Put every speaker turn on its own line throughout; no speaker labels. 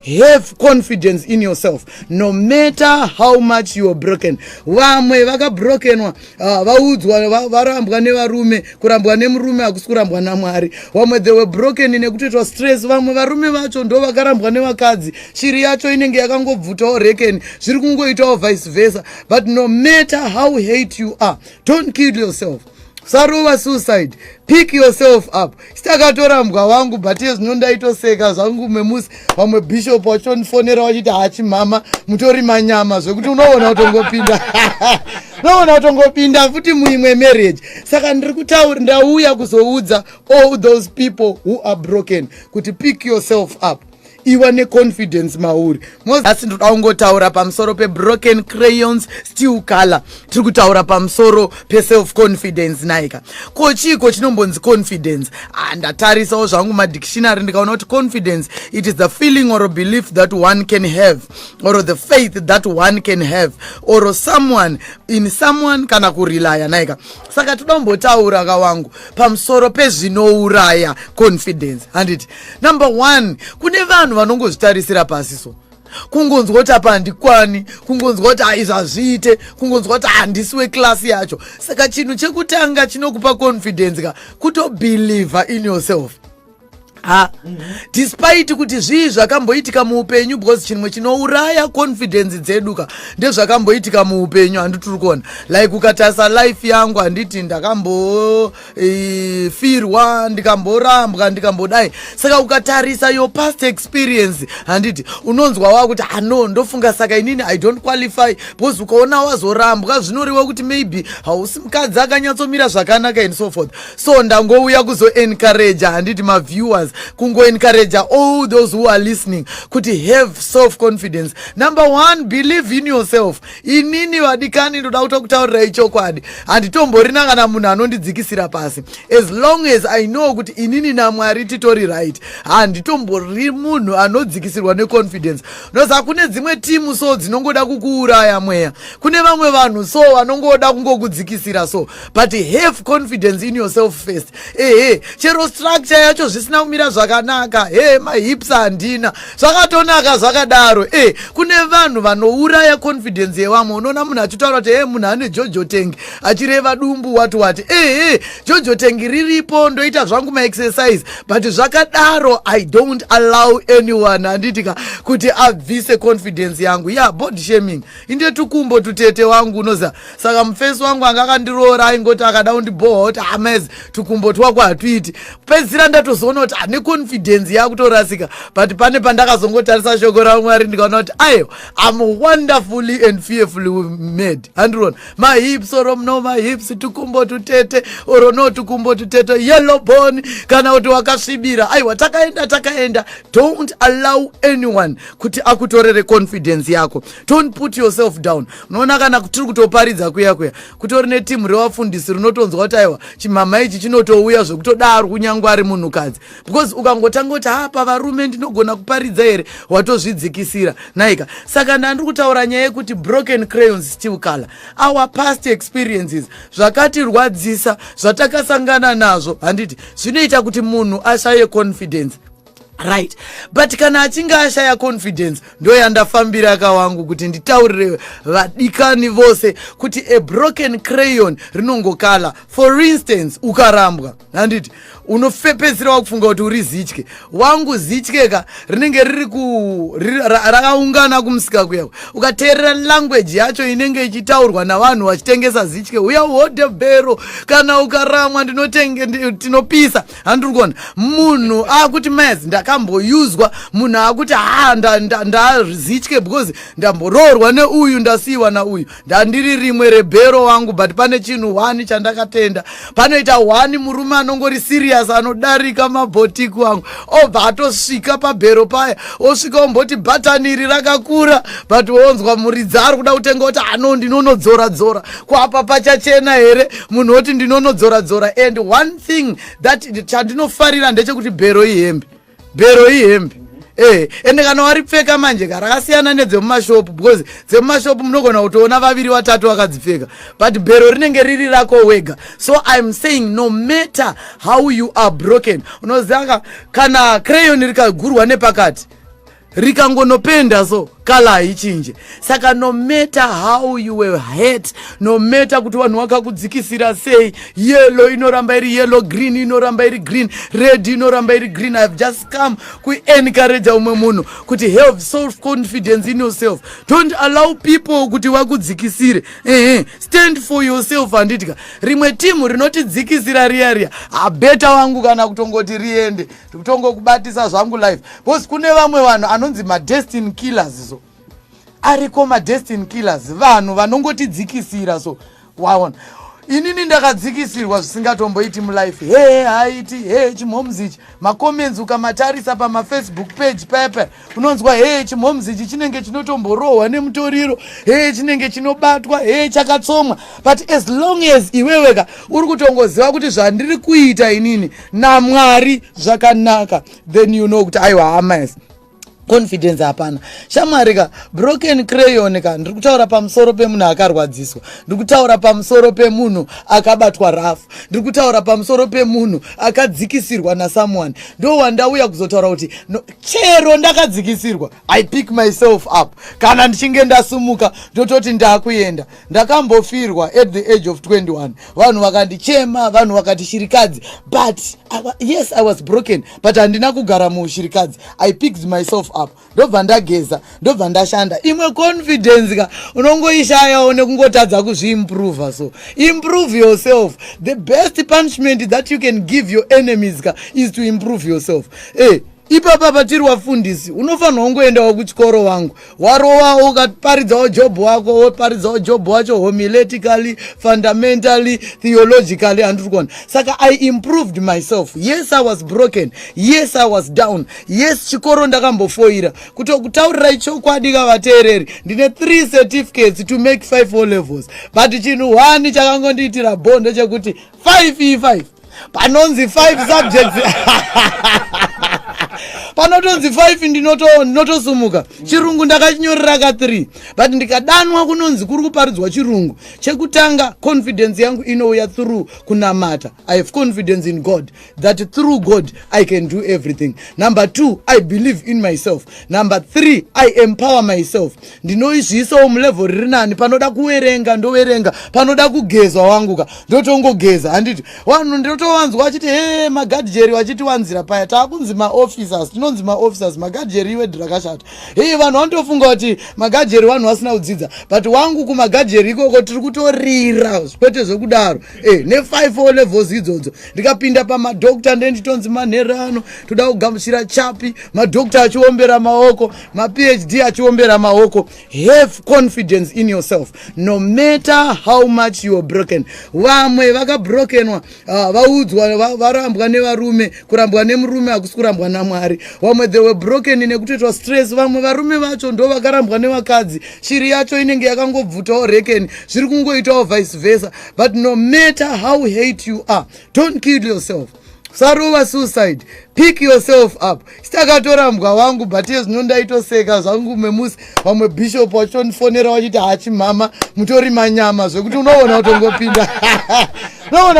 Have confidence in yourself no matter how much you are broken. Vamwe vakabrokenwa, vaudzwa varambwa nevarume. Kurambwa nemurume hakusi kurambwa naMwari. Vamwe, they were broken nekutoitwa stress. Vamwe varume vacho ndo vakarambwa nevakadzi. Shiri yacho inenge yakangobvutawo rekeni, zviri kungoitawo vice versa. But no matter how hurt you are, don't kill yourself. Sarova suicide, pick yourself up. Sitakatorambwa wangu, but iye zvino ndaitoseka zvangu memusi. Vamwe bishop vachitondifonera vachiti, "Hachi mama, mutori manyama," zvekuti unoona kutongopinda futi muimwe marriage. Saka ndiri kutaura, ndauya kuzoudza all those people who are broken kuti pick yourself up, iva neconfidence mauri. Asi ndoda kungotaura pamusoro pebroken crayons still color. Tiri kutaura pamusoro peself confidence naika. Ko chiiko chinombonzi confidence? Ah, ndatarisawo zvangu madictionary, ndikaona kuti confidence, it is the feeling or a belief that one can have or the faith that one can have or someone in someone, kana kurelaya naika. Saka toda kumbotaura kawangu pamusoro pezvinouraya confidence, handiti? Number one, kune vanhu vanongozvitarisira pasi. So kungonzwa kuti apa handikwani, kungonzwa kuti aizvi hazviite, kungonzwa kuti handisi weclass yacho. Saka chinhu chekutanga chinokupa confidence ka, kutobelieva in yourself, ha, despite kuti zvii zvakamboitika muupenyu, because chimwe chinouraya confidence dzedu ka ndezvakamboitika muupenyu, handiti? Tiri kuona, like ukatarisa life yangu, handiti, ndakambofirwa, ndikamborambwa, ndikambodai. Saka ukatarisa your past experience, handiti, unonzwa wakuti, "Ano ndofunga saka inini I don't qualify," because ukaona wazorambwa zvinoreva kuti maybe hausi mukadzi akanyatsomira zvakanaka and so forth. So ndangouya kuzoencourage, handiti, maviewers, kungoencourage all those who are listening kuti have self confidence. Number one, believe in yourself. Inini, vadikani, ndoda kutokutaurirai chokwadi, handitomborina kana munhu anondidzikisira pasi. As long as I know kuti inini naMwari titori right, handitombori munhu anodzikisirwa neconfidence. Noza kune dzimwe timu so dzinongoda kukuuraya mweya, kune vamwe vanhu so vanongoda kungokudzikisira. So but have confidence in yourself first. Ehe, chero structure yacho zvisina kumira zvakanaka, he, mahips handina, zvakatonaka zvakadaro. E, kune vanhu vanouraya confidence yevamwe. Unoona munhu achitaura kuti, "He, munhu ane jojo tank," achireva dumbu, wati wati. Ehe, jojo tank riripo, ndoita zvangu maexercise, but zvakadaro I don't allow anyone, handitika, kuti abvise confidence yangu ya. Yeah, body shaming inde tukumbo tutete wangu, unoziva. Saka mufesi wangu anga akandiroora aingoti akada kundibhohwa kuti, "Amaz, tukumbo twako hatuiti." Pedzisira ndatozoona kuti ane confidence yakutorasika, but pane pandakazongotarisa shoko raMwari, ndikaona kuti aiwa, am wonderfully and fearfully made. Handirona mahips or no mahips, tukumbo tutete or no tukumbo tutete, yellow bone kana kuti wakasvibira, aiwa, takaenda takaenda. Don't allow anyone kuti akutorere confidence yako. Don't put yourself down. Unoona kana tiri kutoparidza kuya kuya, kutori netimu revafundisi rinotonzwa kuti aiwa, chimama ichi chinotouya zvekutodaro, kunyange ari munhukadzi, because ukangotanga kuti, "Hapa varume, ndinogona kuparidza here?" watozvidzikisira naika. Saka ndandiri kutaura nyaya yekuti broken crayons still color. Our past experiences, zvakatirwadzisa, zvatakasangana nazvo, handiti, zvinoita kuti munhu ashaye confidence, right? But kana achinge ashaya confidence, ndo yandafambira kawangu kuti nditaurire vadikani vose kuti a broken crayon rinongokala. For instance, ukarambwa, handiti, unopedzisira wakufunga kuti uri zitye. Wangu, zitye ka rinenge riri rakaungana kumusika kuya. Ukateerera language yacho inenge ichitaurwa navanhu vachitengesa zitye, "Uya uhodhe bhero, kana ukaramwa ndinotenge tinopisa," handiri kuona munhu akuti mas ndakamboyuzwa, munhu akuti, "Ha, ndazitye because ndamboroorwa neuyu, ndasiyiwa nauyu, ndandiri rimwe rebhero wangu." But pane chinhu one chandakatenda: panoita one murume anongori serious, anodarika mabhotiki wangu, obva atosvika pabhero paya, osvika omboti, "Bhataniri rakakura," but wonzwa muridzi ari kuda kutenga kuti, "Ano ndinonodzora dzora kwapa pachachena here?" Munhu oti, "Ndinonodzora dzora." And one thing that chandinofarira ndechekuti bhero ihembe, bhero ihembe. Ende kana waripfeka manje ka, rakasiyana nedzemumashopu, because dzemumashopu munogona kutoona vaviri vatatu vakadzipfeka, but bhero rinenge riri rako wega. So I'm saying, no matter how you are broken, unoziva kana crayon rikagurwa nepakati. Rikangonopenda so, colour haichinje. Saka no matter how you were hurt, no matter kuti vanhu vakakudzikisira sei, yellow inoramba iri yellow, green inoramba iri green, red inoramba iri green. I have just come kuencourage umwe munhu kuti have self confidence in yourself. Don't allow people kuti vakudzikisire. Ehe, stand for yourself, handitika? Rimwe timu rinotidzikisira riya riya, habeta wangu, kana kutongoti riende, kutongokubatisa zvangu life, because kune vamwe vanhu anonzi madestiny killers. So ariko madestiny killers, vanhu vanongotidzikisira. So waona, inini ndakadzikisirwa zvisingatomboiti mulife. He, haiti, he, chimhomuzi ichi. Macomments ukamatarisa pamafacebook page pepe, unonzwa, "He, chimhomuzi ichi chinenge chinotomborohwa nemutoriro. He, chinenge chinobatwa. He, chakatsomwa." But as long as iweweka uri kutongoziva kuti zvandiri kuita inini naMwari zvakanaka, then you know kuti aiwa, hamas confidence hapana. Shamwari ka, broken crayon ka, ndiri kutaura pamusoro pemunhu akarwadziswa, ndiri kutaura pamusoro pemunhu akabatwa rafu, ndiri kutaura pamusoro pemunhu akadzikisirwa nasomeone. Ndo wandauya kuzotaura kuti no, chero ndakadzikisirwa, I pick myself up. Kana ndichinge ndasumuka, ndototi ndakuenda. Ndakambofirwa at the age of 21. Vanhu vakandichema, vanhu vakati shirikadzi. But yes, I was broken, but handina kugara muushirikadzi. I picked myself up, ndobva ndageza, ndobva ndashanda. Imwe confidence ka, unongoishayawo nekungotadza kuzviimprova. So improve yourself. The best punishment that you can give your enemies ka is to improve yourself. Ipapa patiri wafundisi, unofanirwa kungoendawo kuchikoro wangu, warowawo, ukaparidzawo jobho wako, woparidzawo jobho wacho homiletically, fundamentally, theologically, handiri kuona? Saka I improved myself. Yes, I was broken. Yes, I was down. Yes, chikoro ndakambofoira. Kutaurirai chokwadi kavateereri, ndine three certificates to make five O levels, but chinhu one chakangondiitira bo ndechekuti 5 e5 panonzi five subjects, panotonzi 5, ndinotosumuka. Chirungu ndakachinyorera ka3, but ndikadanwa kunonzi kuri kuparidzwa chirungu chekutanga, confidence yangu inouya through kunamata. I have confidence in God that through God I can do everything. Number two, I believe in myself. Number three, I empower myself. Ndinoizviisawo mulevel riri nani. Panoda kuwerenga, ndowerenga. Panoda kugezwa wanguka, ndotongogeza, handiti? Vanhu ndinotovanzwa vachiti, "He, magadhijeri," vachitiwanzira paya. Taakunzi maofficers, tinonzi maofficers, magadhijeri. Iwe dhirakashata. Hei, vanhu vanotofunga kuti magadhijeri vanhu vasina kudzidza, but wangu, kumagadhijeri ikoko tiri kutorira, kwete zvekudaro. Ne5 O levels idzodzo, ndikapinda pamadokta, ndenditonzi manherano, toda kugamuchira chapi. Madokta achiombera maoko, maPhD achiombera maoko. Have confidence in yourself no matter how much you are broken. Vamwe vakabrokenwa, vaudzwa, varambwa nevarume. Kurambwa nemurume hakusi kurambwa naMwari. Vamwe, they were broken nekutoitwa stress. Vamwe varume vacho ndo vakarambwa nevakadzi. Shiri yacho inenge yakangobvutawo rekeni, zviri kungoitawo vice versa. But no matter how hurt you are, don't kill yourself. Sarova suicide. Pick yourself up. Sitakatorambwa wangu, but iye zvino ndaitoseka zvangu memusi vamwe bishop vachitondifonera vachiti, "Hachimama, mutori manyama," zvekuti unoona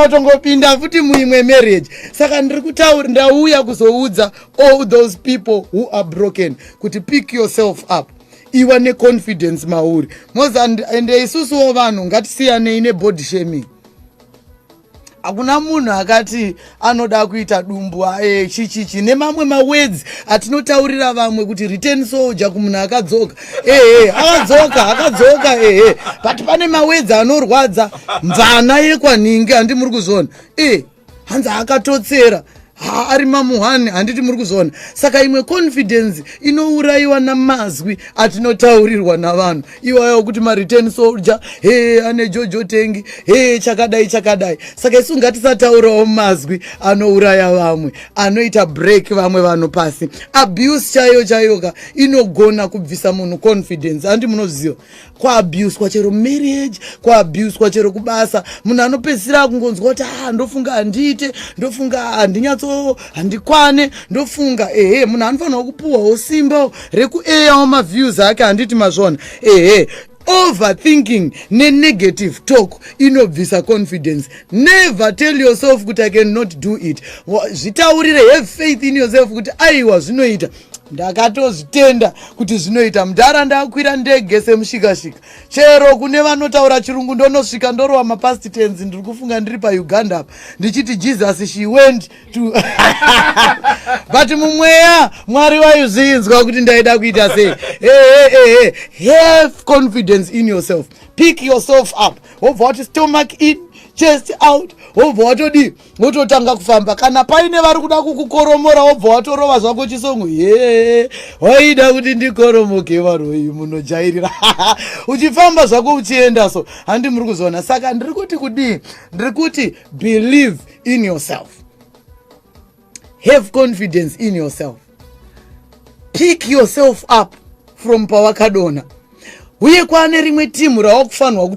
kutongopinda futi muimwe marriage. Saka ndiri kutaura, ndauya kuzoudza all those people who are broken kuti pick yourself up, iwa neconfidence mauri moza. Ende isusuwo vanhu ngatisiyanei nebody shaming. Hakuna munhu akati anoda kuita dumbu, chichichi, nemamwe mawords atinotaurira vamwe kuti return soldier kumunhu akadzoka. Ehe, akadzoka, akadzoka, ehe, but pane mawords anorwadza. Mvana yekwaningi, handi muri kuzviona? Hanzi akatotsera, ha, ari mamuhani, handiti muri kuzviona? Saka imwe confidence inourayiwa namazwi atinotaurirwa navanhu iwayo kuti mareturn soldier, he, ane jojo tank, he, chakadai chakadai. Saka isu ngatisataurawo mazwi anouraya vamwe, anoita break vamwe vanhu pasi. Abuse chaiyo chaiyoka inogona kubvisa munhu confidence, handi munozviziva? Kuabuswa chero marriage, kuabuswa chero kubasa, munhu anopedzisira kungonzwa kuti, "Ah, ndofunga handiite, ndofunga handinyatso, handikwane, ndofunga." Ehe, munhu anofanirwa kupuhwawo simba rekueyawo maviews ake, handiti mazvona? Ehe, overthinking nenegative talk inobvisa confidence. Never tell yourself kuti, "I cannot do it." Zvitaurire, have faith in yourself kuti aiwa, zvinoita. Ndakatozvitenda kuti zvinoita. Mudhara, ndakwira ndege semushikashika. Chero kune vanotaura Chirungu ndonosvika ndorova mapast tense. Ndiri kufunga ndiri paUganda apa ndichiti, "Jesus, she went to," but mumweya Mwari vaizvinzwa kuti ndaida kuita sei. Hey, hey, hey. Have confidence in yourself. Pick yourself up, wobva wati stomach in, chest out, wobva watodii, wototanga kufamba. Kana paine vari kuda kukukoromora, wobva watorova zvako chisongo, "Ye waida kuti ndikoromoke, varoi munojairira," uchifamba zvako uchienda. So handi muri kuzoona. Saka ndiri kuti kudii? Ndiri kuti believe in yourself, have confidence in yourself, pick yourself up from pawakadonha. Uye kwane rimwe timu rawakufanirwa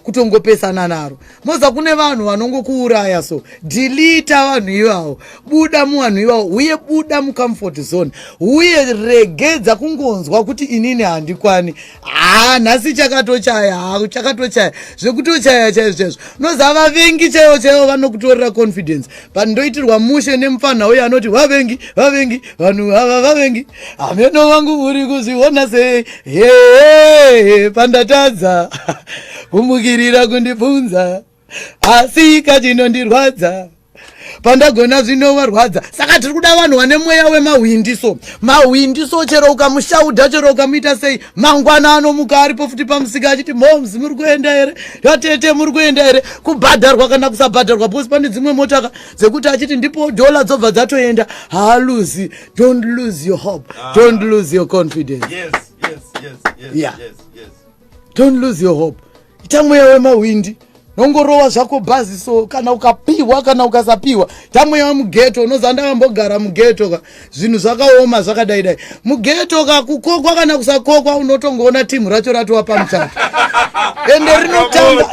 kutongopesana naro. Moza kune vanhu vanongokuuraya, so delete vanhu ivavo, buda muvanhu ivavo, uye buda mucomfort zone, uye regedza kungonzwa kuti inini handikwani. Ha, nhasi chakatochaya, ha, chakatochaya zvekutochaya chaizvo chaizvo. Unoziva, vavengi chaivo chaivo vanokutorera confidence, but ndoitirwa mushe nemufana uyo anoti, "Vavengi, vavengi, vanhu ava vavengi, hameno vangu muri kuzviona sei? He, pandatadza kumukirira kundibvunza, asi kachinondirwadza pandagona zvinovarwadza." Saka tiri kuda vanhu vane mweya wemahwindi. So mahwindi, so chero ukamushaudha, chero ukamuita sei, mangwana anomuka aripo futi pamusika achiti, "Moms, muri kuenda here? Vatete, muri kuenda here?" Kubhadharwa kana kusabhadharwa, because pane dzimwe motaka dzekuti achiti ndipo dhola dzobva dzatoenda. Haaluzi. Don't lose your hope. Don't lose your confidence. Don't lose your hope. Ita mweya wemahwindi, nongorova zvako bhazi. So kana ukapiwa, kana ukasapiwa, tamweya wemughetto. Unoziva ndakambogara mughetto ka, zvinhu zvakaoma zvakadaidai mughetto ka. Kukokwa kana kusakokwa, unotongoona timu racho ratova pamuchato, ende rinotamba,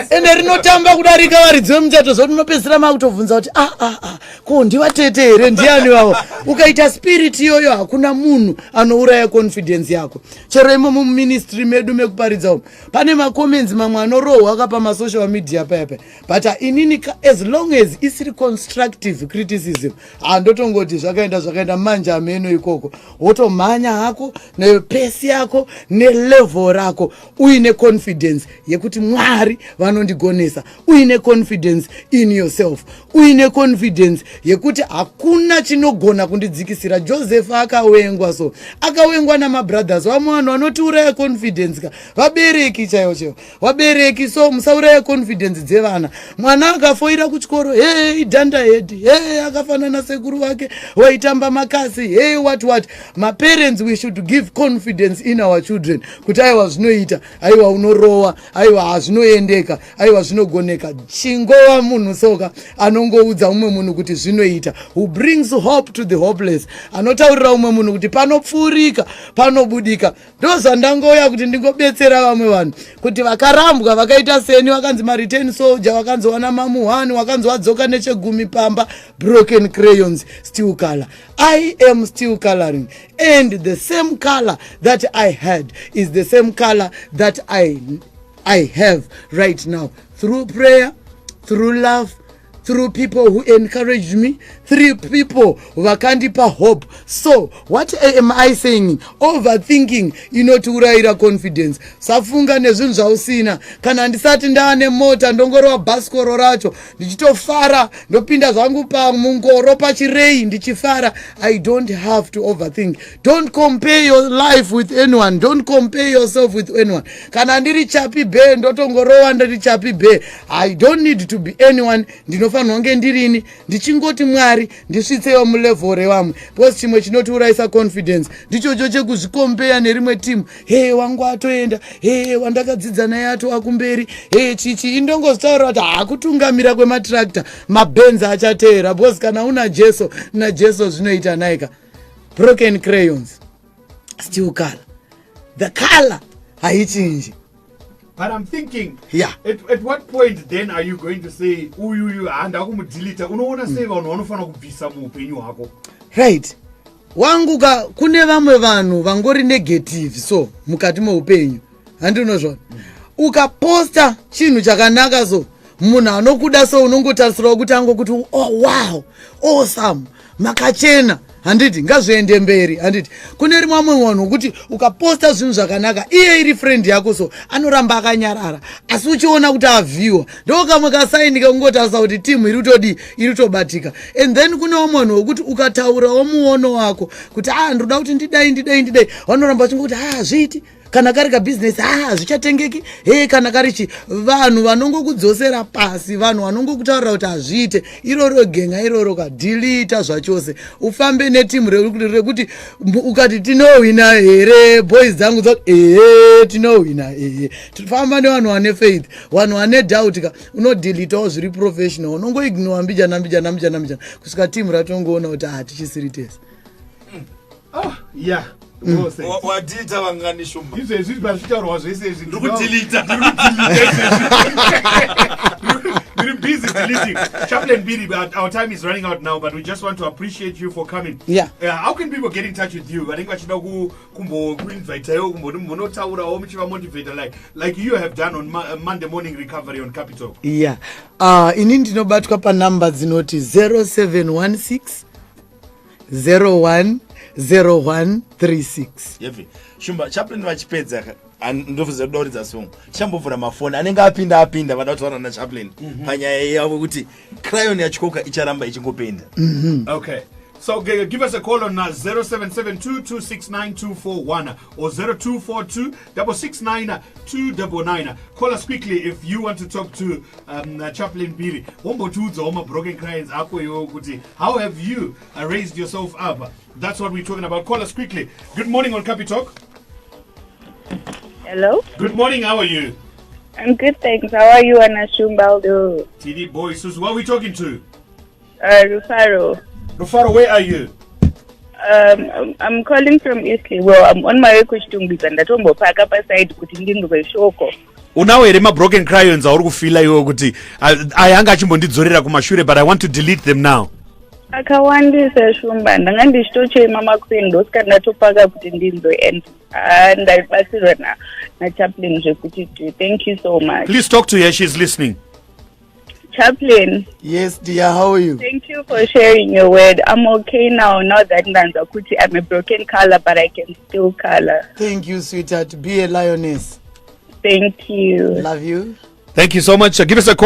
ende rinotamba kudarika varidzi vemuchato, zvokuti unopedzisira makutobvunza kuti, "Ah, ah, ah, ko ndivatete here? Ndiani vavo?" Ukaita spirit iyoyo, hakuna munhu anouraya confidence yako. Chero imomo muministry medu mekuparidza umu, pane macomments mamwe anorohwa ka pamasocial media paya, but inini as long as isiri constructive criticism, handotongoti zvakaenda zvakaenda manje, ameno ikoko. Wotomhanya hako nepace yako nelevel rako, uine confidence yekuti Mwari vanondigonesa, uine confidence in yourself, uine confidence yekuti hakuna chinogona kundidzikisira. Joseph akawengwa, so akawengwa namabrothers. Vamwe vanhu vanotiuraya confidence ka vabereki chaivo chaivo, vabereki. So musauraya confidence dzevana. Mwana akafoira kuchikoro, hey, dunderhead, hey, akafanana sekuru vake waitamba makasi, hey, what what. Maparents, we should give confidence in our children kuti aiwa, zvinoita, aiwa, unorowa, aiwa, hazvinoendeka, aiwa, zvinogoneka. Chingova munhu soka anongoudza umwe munhu kuti zvinoita, who brings hope to the hopeless, anotaurira umwe munhu kuti panopfuurika, panobudika. Ndozvandangouya kuti ndingobetsera vamwe vanhu kuti vakarambwa, vakaita seni, vakanzi mareturn soldier, vakanzi wana mamuhani, vakanzi wadzoka nechegumi pamba. Broken crayons still color. I am still coloring, and the same color that I had is the same color that I have right now, through prayer, through love, through people who encouraged me, through people vakandipa hope. So what am I saying? Overthinking inotiurayira confidence. Safunga nezvinhu zvausina. Kana ndisati ndaane mota, ndongorova bhasikoro racho ndichitofara, ndopinda zvangu pamungoro pachirei ndichifara. I don't have to overthink. Don't compare your life with anyone. Don't compare yourself with anyone. Kana ndiri Chapi Be, ndotongorova ndiri Chapi Be. I don't need to be anyone. Ndinofanirwa kunge ndirini, ndichingoti Mwari ndisvitsewo mulevel revamwe, because chimwe chinotiurayisa confidence ndichocho chekuzvikompeya nerimwe timu. He, wangu atoenda, he, wandakadzidza naye atova kumberi, he, chichi. Indongozvitaurira kuti hakutungamira kwematractor, mabhenzi achateera, because kana una Jesu, naJesu zvinoita naika. Broken crayons still color. The color haichinji.
But I'm thinking, at what point then are you going to say, "Uyu uyu handa kumudelete"? Unoona sei vanhu vanofanira kubvisa muupenyu hwako?
Right, wangu ka, kune vamwe vanhu vangori negative so mukati meupenyu, handinozvona. Ukaposta chinhu chakanaka, so munhu anokuda, so unongotarisirawo kuti angokuti, "Oh wow, awesome, makachena." Handiti ngazviende mberi? Handiti kune rimwe amwe vanhu wekuti ukaposta zvinhu zvakanaka, iye iri friend yako, so anoramba akanyarara, asi uchiona kuti avhiwa. Ndo kamwe kasign kekungotarisa kuti timu iri kutodii, iri kutobatika. And then kune vamwe vanhu wekuti ukataurawo muono wako kuti, "A, ndoda kuti ndidai, ndidai, ndidai," vanoramba vachingoti, "A, zviiti kana kari kabhizinesi, a, zvichatengeki he." Kana kari chi vanhu vanongokudzosera pasi, vanhu vanongokutaurira kuti hazviite, iroro genga iroro kadelete zvachose. Ufambe netimu rekuti ukati, "Tinohwina here, boys dzangu?" Dzati, "Ehe, tinohwina, ehe." Famba nevanhu vane faith. Vanhu vane doubt ka, unodeletawo zviri professional, unongoignora mbijana mbijana mbijana mbijana kusvika timu ratongoona kuti hatichisiri tese.
Oh, yeah. Well said.
Wadeleta vangani, Shumba?
Izvezvi pazvitaurwa zvese izvi,
Ndiri kudeleta.
ndiri busy deleting. Chaplain Biri, but our time is running out now, but we just want to appreciate you for coming. How can people get in touch with you vanenge vachida kumbokuinvitaiwo, kumboti munotaurawo muchivamotivata like you have done on Monday Morning Recovery on Capital?
Yeah, ini ndinobatwa panhamba dzinoti 0716 01 0136.
Yevi Shumba, Chaplain vachipedza, ndofuza kuda kuridza song. Tichambovhura mafoni anenge apinda apinda vada kutaura naChaplain panyaya yavo kuti crayon yatyoka icharamba ichingopenda.
Okay. So give us a call on 0772 269 241 or 0242 669 299. Call us quickly if you want to talk to Chaplain Biri. Wombotiudzawo mabroken crayons ako iwo kuti how have you raised yourself up? That's what we're talking about. Call us quickly. Good morning on Capitalk.
Hello.
Good morning. How are you?
I'm good, thanks. How are you, Anashumbaldo?
TD Boy Susu, who are we talking to?
Rufaro.
Rufaro, where are you?
I'm calling from Eastleigh. Well, I'm on my way kuChitungwiza. Ndatombopaka paside kuti ndinzwe shoko.
Unawo here mabroken crayons auri kufeela iwo kuti, "Aya anga achimbondidzorera kumashure, but I want to delete them now"?
Akawandisa, Shumba. Ndanga ndichitochema makuseni, ndosika ndatopaka kuti ndinzwe, and ndabatsirwa naChaplain zvekuti thank you so much.
Please talk to her, she's listening.
Chaplain.
Yes dear, how are you?
Thank you for sharing your word. I'm okay now that ndanzwa kuti I'm a broken color, but I can still color.
Thank you, sweetheart. Be a lioness.
Thank you.
Love you.
Thank you so much. Give us a call.